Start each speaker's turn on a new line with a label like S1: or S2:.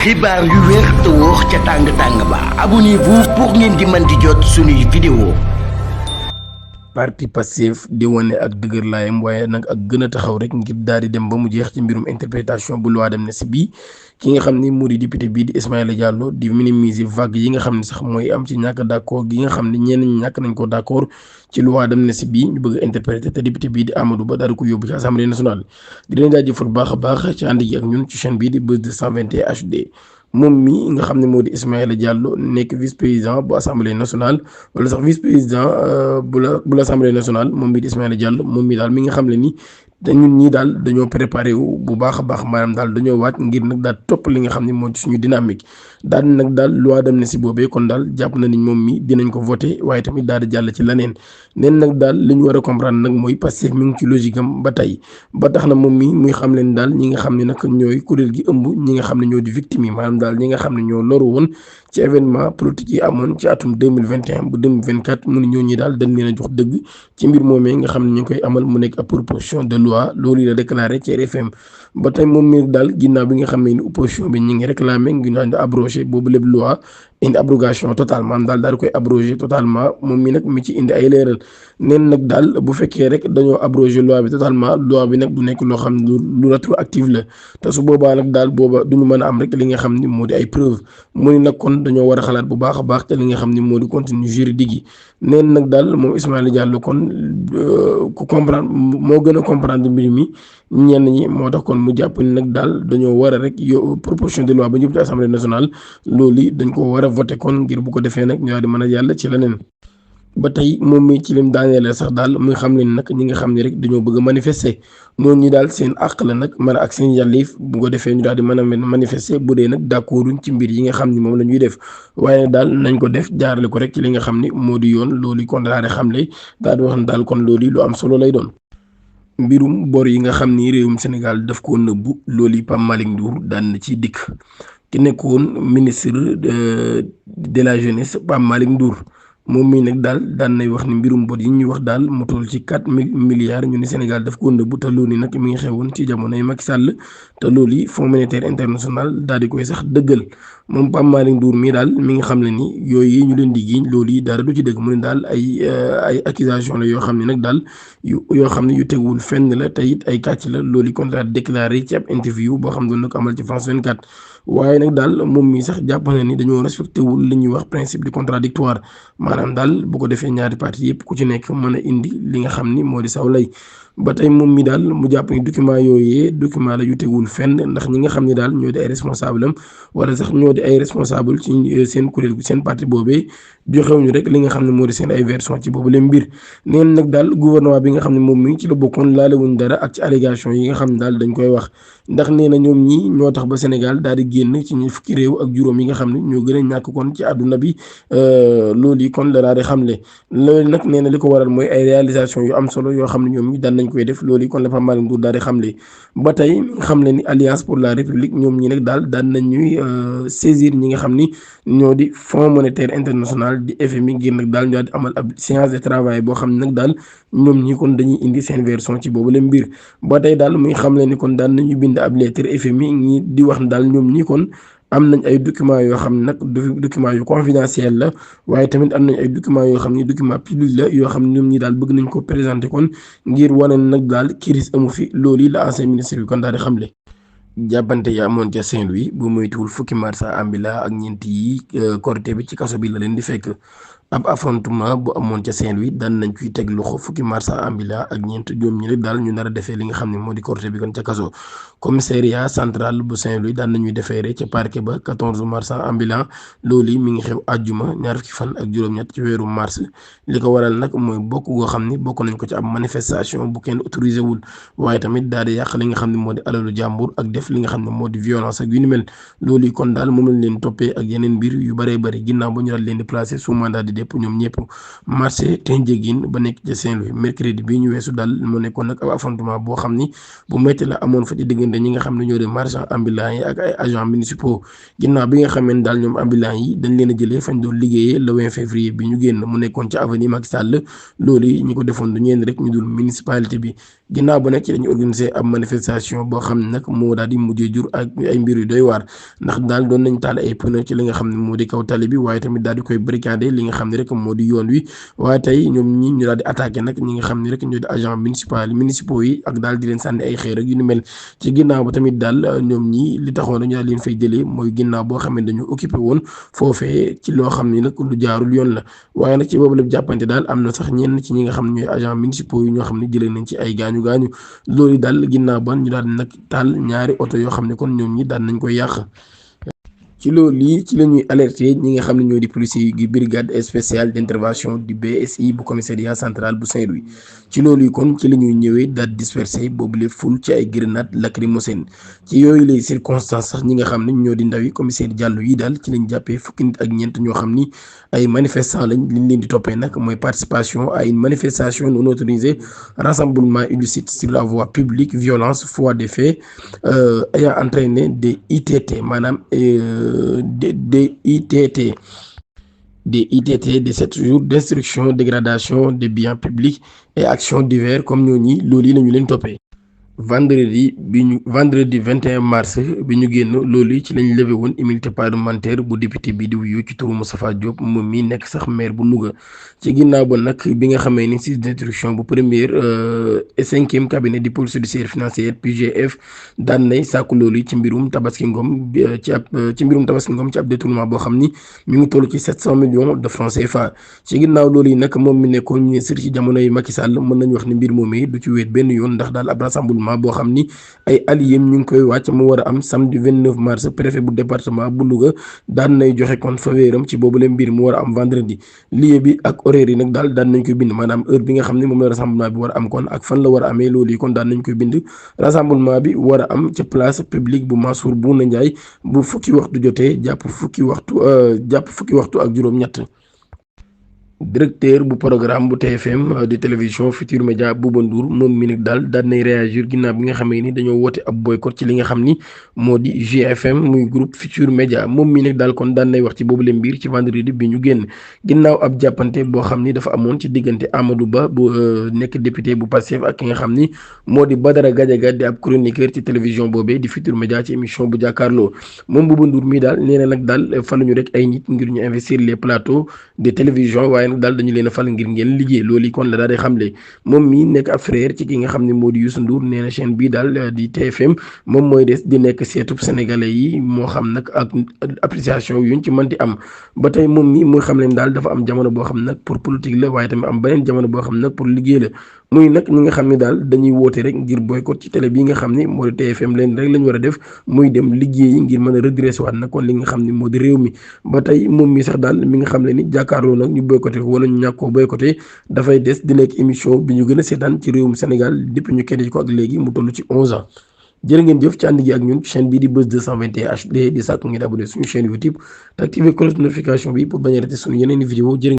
S1: xibaar yu wér te wóor ca tàng tàng ba abonnez-vous pour ngeen di mën di jot suñuy vidéo.
S2: parti Pastef di wane ak dëgër laayam waaye nag ak gën a taxaw rek ngir daal di dem ba mu jeex ci mbirum interprétation bu loi d'amnistie bi ki nga xam ni moo di député bii di Ismaïla Diallo di minimiser vague yi nga xam ne sax mooy am ci ñàkk d'accord gi nga xam ne ñenn ñi ñàkk nañ ko d'accord ci loi d'amnistie bi ñu bëgg a interpréter te député bii di Amadou Ba daal di ko yóbbu ci assemblée nationale di leen jaajëfal bu baax a baax ci ànd gi ak ñun ci chaîne bii di Buzz 221 HD. moom mi nga xam ne moo di Ismaïla Diallo nekk vice président bu assemblée nationale wala sax vice président bu l'assemblée nationale moom mi di Ismaïla Diallo moom mi daal mi nga xam ne ni te ñun ñii daal dañoo préparé wu bu baax a baax maanaam daal dañoo waaj ngir nag daal topp li nga xam ne moo ci suñu dynamique daal nag daal loi d'amnistie boobee kon daal jàpp na ni moom mi dinañ ko voté waaye tamit daal di jàll ci leneen neen nag daal li ñu war a comprendre nag mooy Pastef mi ngi ci logique am ba tey ba tax na moom mi muy xam leen daal ñi nga xam ne nag ñooy kuréel gi ëmb ñi nga xam ne ñoo di victime yi maanaam daal ñi nga xam ne ñoo loru woon ci événement politique yi amoon ci atum 2021 bu 2024 mu ne ñooñu daal dañ leen a jox dëgg ci mbir moomee nga xam ne ñu ngi koy amal mu nekk ab proposition de loi loolu la déclaré ci RFM ba tey moom mi daal ginnaaw bi nga xam ne opposition bi ñu ngi réclamé ngi naan di abrogé boobu lépp loi indi abrogation totalement daal daal di koy abrogé totalement moom mi nag mi ci indi ay leeral neen nag daal bu fekkee rek dañoo abrogé loi bi totalement loi bi nag du nekk loo xam ne lu rétroactif la te su boobaa nag daal booba duñu mën a am rek li nga xam ni moo di ay preuve mu ni nag kon dañoo war a xalaat bu baax a baax te li nga xam ni moo di contenu juridique yi neen nag daal moom Ismaïla Diallo kon ku comprendre moo gën a comprendre mbir mi ñenn ñi moo tax kon mu jàpp ni nag daal dañoo war a rek proposition de loi ba ñëpp ci assemblée nationale loolu dañ ko war a voté kon ngir bu ko defee nag ñu daal di mën a yàlla ci leneen ba tey moom mi ci lim daaneele sax daal muy xam leen nag ñi nga xam ne rek dañoo bëgg a manifester noonu ñi daal seen àq la nag mën a ak seen yàlliif bu ko defee ñu daal di mën a manifester bu dee nag d'accorduñ ci mbir yi nga xam ni moom la ñuy def waaye daal nañ ko def jaarale ko rek ci li nga xam ni moo di yoon loolu kon daal di xamle daal di wax ne daal kon loolu lu am solo lay doon. mbirum bor yi nga xam ni réewum Sénégal daf koo nëbbu loolu Pape Malick Ndour daan na ci dikk ki nekkoon ministre de la jeunesse Pape Malick Ndour moom mii nag daal daan nay wax ni mbirum bor yi ñuy wax daal mu toll ci 4 milliards ñu ne Sénégal daf ko nëbbu te loolu nag mi ngi xewoon ci jamonoy Macky Sall te loolu yi Fonds monétaire international daal di koy sax dëggal moom Pape Malick Ndour mii daal mi nga xam ne ni yooyu yi ñu leen di giiñ loolu yi dara du ci dëgg mu ne daal ay accusation la yoo xam ne nag daal yoo xam ne yu tegwul fenn la te it ay kàcc la loolu yi kon daal déclaré ci ab interview boo xam ne doon na ko amal ci France 24 waaye nag daal moom mii sax jàpp na ni dañoo respecté wul li ñuy wax principe du contradictoire maanaam daal bu ko defee ñaari parti yëpp ku ci nekk mën a indi li nga xam ni moo di saw lay ba tey moom mi daal mu jàpp ni document yooyee document la yu tegul fenn ndax ñi nga xam ne daal ñoo di ay responsable am wala sax ñoo di ay responsable ci seen kuréel seen parti boobee joxewuñu rek li nga xam ne moo di seen ay version ci boobu leen mbir neen nag daal gouvernement bi nga xam ne moom mi ci la bokkoon laalewuñ dara ak ci allégation yi nga xam ne daal dañ koy wax ndax nee na ñoom ñi ñoo tax ba Sénégal daal di génn ci ñu fukki réew ak juróom yi nga xam ne ñoo gën a ñàkk kon ci àdduna bi loolu yi kon la daal di xamle loolu nag nee na li ko waral mooy ay réalisation yu am solo yoo xam ne ñoom ñi daan nañ koy def loolu yi kon la Pape Malick Ndour daal di xamle ba tey xamle ni Alliance pour la République ñoom ñi nag daal daan nañ ñuy saisir ñi nga xam ni ñoo di Fonds monétaire international di FMI ngir nag daal ñu daal di amal ab séance de travail boo xam ne nag daal ñoom ñi kon dañuy indi seen version ci boobu la mbir ba tey daal muy xamle ni kon daan nañu bind ab lettre FMI ñi di wax ne daal ñoom ñi kon am nañ ay documents yoo xam ne nag documents yu confidentiel la waaye tamit am nañ ay documents yoo xam ni document public la yoo xam ne ñoom ñi daal bëgg nañ ko présenter kon ngir wane nag daal crise amu fi loolu yi la ancien ministre bi kon daal di xamle. jàppante ya amoon ca Saint-Louis bu moytuwul fukki marsa ambila ak ñeent yi Korité bi ci kaso bi la leen di fekk ab affrontement bu amoon ca Saint-Louis daan nañ ciy teg loxo fukki marsa ambila ak ñeent ñoom ñi rek daal ñu nar a defee li nga xam ne moo di Korité bi kon ca kaso commissariat central bu Saint-Louis daan nañuy defeere ca parquet ba 14 marsa ambulant loolu mi ngi xew àjjuma ñaar fukki fan ak juróom-ñett ci weeru mars li ko waral nag mooy bokk goo xam ni bokk nañ ko ci ab manifestation bu kenn autorisé wul waaye tamit daal di yàq li nga xam ne moo di alalu jàmbur ak def li nga xam ne moo di violence ak yu ni mel loolu yi kon daal moom lañ leen toppee ak yeneen mbir yu bëree bëri ginnaaw ba ñu daal leen di placé sous mandat de dépôt ñoom ñëpp marché Tindiéguine ba nekk ca Saint-Louis mercredi bii ñu weesu daal moo nekkoon nag ab affrontement boo xam ni bu métti la amoon fa ci diggante ñi nga xam ne ñoo di marchand ambulant yi ak ay agents municipaux ginnaaw bi nga xamee ne daal ñoom ambulant yi dañ leen a jëlee fañ doon liggéeyee le 20 février bi ñu génn mu nekkoon ca avenue Macky Sall loolu yi ñi ko defoon du ñeen rek ñu dul municipalité bi ginnaaw ba nag ci lañu organiser ab manifestation boo xam ne nag moo daal di mujjee jur ak ay mbir yu doy waar ndax daal doon nañ taal ay pneu ci li nga xam ne moo di kaw tali bi waaye tamit daal di koy barricade li nga xam ne rek moo di yoon wi waaye tey ñoom ñi ñu daal di attaqué nag ñi nga xam ne rek ñoo di agent municipaux yi ak daal di leen sànni ay xeer ak yu ni mel ci ginnaaw ba tamit daal ñoom ñi li taxoon dañu daal leen fay jëlee mooy ginnaaw boo xam ne dañu occupé woon foofee ci loo xam ni nag lu jaarul yoon la waaye nag ci boobu la jàppante daal am na sax ñenn ci ñi nga xam ne ñooy agent municipaux yi ñoo xam ne jëlee nañ ci ay gaañu loolu daal ginnaaw ba ñu daal nag taal ñaari oto yoo xam ne kon ñoom ñi daan nañ koy yàq ci loolu lii ci la ñuy alerter ñi nga xam ne ñoo di policiers yi brigade spéciale d'intervention du BSI bu commissariat central bu Saint-Louis ci loolu yi kon ci la ñuy ñëwee daal disperser boobu le ful ci ay grenades lacrymogènes ci yooyu les circonstances sax ñi nga xam ne ñoo di ndawi commissaire Diallo yi daal ci lañ jàppee fukki nit ak ñeent ñoo xam ni ay manifestants lañ liñ leen di toppee nag mooy participation à une manifestation non autorisée, rassemblement illicite sur la voie publique, violence, foi des faits ayant entraîné des ITT maanaam des ITT de 7 jours d'instruction, dégradation des biens publics et actions diverses comme ñoo ñi loolu yi la ñu leen toppee. vendredi 21 mars bi ñu génn loolu ci lañ levé woon immunité parlementaire bu député bi di wuyu ci turu Moustapha Diop moom mi nekk sax maire bu Louga ci ginnaaw ba nag bi nga xamee ni six d'instruction bu première et cinquième cabinet du pôle judiciaire financier PJF daan nay sàkku loolu ci mbirum Tabaski Ngom ci ab détournement boo xam ni mi ngi toll ci 700 millions de francs CFA ci ginnaaw loolu yi nag moom mi nekkoon ministre ci jamonoy Macky Sall mën nañu wax ni mbir moom du ci wéet benn yoon ndax daal ab rassemblement boo xam ni ay alliés ñu ngi koy wàcc mu war a am samedi 29 mars préfet bu département bu Louga daan nay joxe kon faveuram ci boobu la mbir mu war a am vendredi lieu bi ak horaire yi nag daal daan nañ koy bind maanaam heure bi nga xam ne moom la rassemblement bi war a am kon ak fan la war a amee loolu yi kon daan nañ koy bind rassemblement bi war a am ca place publique bu Mansour Bouna Ndiaye bu fukki waxtu jotee jàpp fukki waxtu ak juróom-ñett. directeur bu programme bu TFM di télévision Futur Média Bouba Ndour moom mi nag daal daan nay réagir ginnaaw bi nga xamee ni dañoo woote ab boycott ci li nga xam ni moo di GFM muy groupe Futur Média moom mi nag daal kon daan nay wax ci boobule mbir ci vendredi bi ñu génn ginnaaw ab jàppante boo xam ni dafa amoon ci diggante Amadou Ba bu nekk député bu Pastef ak ki nga xam ni moo di Badara Gadiaga di ab chroniqueur ci télévision boobee di Futur Média ci émission bu jàkkaarloo moom Bouba Ndour mi daal nee na nag daal faluñu rek ay nit ngir ñu investir les plateaux de télévision waaye daal dañu leen a fal ngir ngeen liggéey loolu kon la daal di xamle moom mi nekk ab frère ci ki nga xam ne moo di Youssou Ndour nee na chaîne bii daal di TFM moom mooy des di nekk seetub sénégalais yi moo xam nag ak appréciation yuñ ci mënti am ba tey moom mi muy xam leen daal dafa am jamono boo xam nag pour politique la waaye tamit am beneen jamono boo xam nag pour liggéey la muy nag ñi nga xam ne daal dañuy woote rek ngir boycott ci télé bi nga xam ne moo di TFM leen rek lañ war a def muy dem liggéeyi ngir mën a redresser waat nag kon li nga xam ne moo di réew mi ba tey moom mi sax daal mi nga xam ne ni jàkkaarloo nag ñu boycotté ko wala ñu ñàkk koo boycotté dafay des di nekk émission bi ñu gën a seetaan ci réewum Sénégal depuis ñu créé ko ak léegi mu toll ci 11 ans jërë ngeen jëf ci ànd gi ak ñun chaîne bii di Buzz 221 HD di sàkku ngeen abonné suñu chaîne YouTube te activer cloche notification bi pour bañ a rater suñu yeneen vidéo